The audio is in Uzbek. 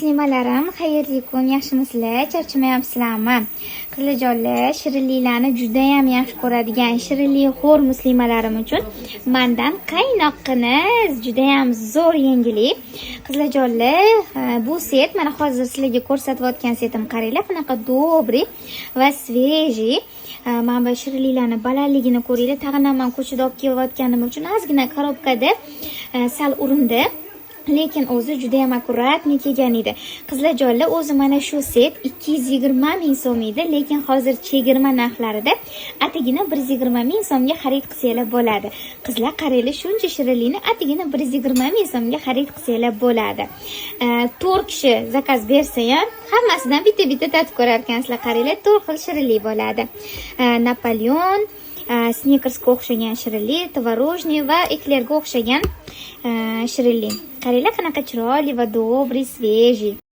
Muslimalarim, xayrli kun, yaxshimisizlar, charchamayapsizlarmi? Qizlarjonlar, shirinliklarni judayam yaxshi ko'radigan shirinlikxo'r muslimalarim uchun mandan qaynoqqina judayam zo'r yangilik. Qizlarjonlar, bu set, mana hozir sizlarga ko'rsatayotgan setim, qaranglar, qanaqa добрый va свежий. Mana bu shirinliklarni balandligini ko'ringlar. Tag'in man ko'chada olib kelayotganim uchun ozgina korobkada sal urindi. Lekin o'zi judayam аккуратный kelgan edi. Qizlarjonlar, o'zi mana shu set 220 ming so'm edi, lekin hozir chegirma narxlarida atigina 120 ming so'mga xarid qilsanglar bo'ladi. Qizlar, qaranglar, shuncha shirinlikni atigina 120 ming so'mga xarid qilsanglar bo'ladi. 4 kishi заказ bersa ham, hammasidan bitta-bitta tatib ko'rar ekansizlar. Qaranglar, 4 xil shirinlik bo'ladi. Napoleon, Snickersga o'xshagan shirinlik, творожный va eklerga o'xshagan shirinlik. Qaranglar, qanaqa chiroyli va добрый, свежий.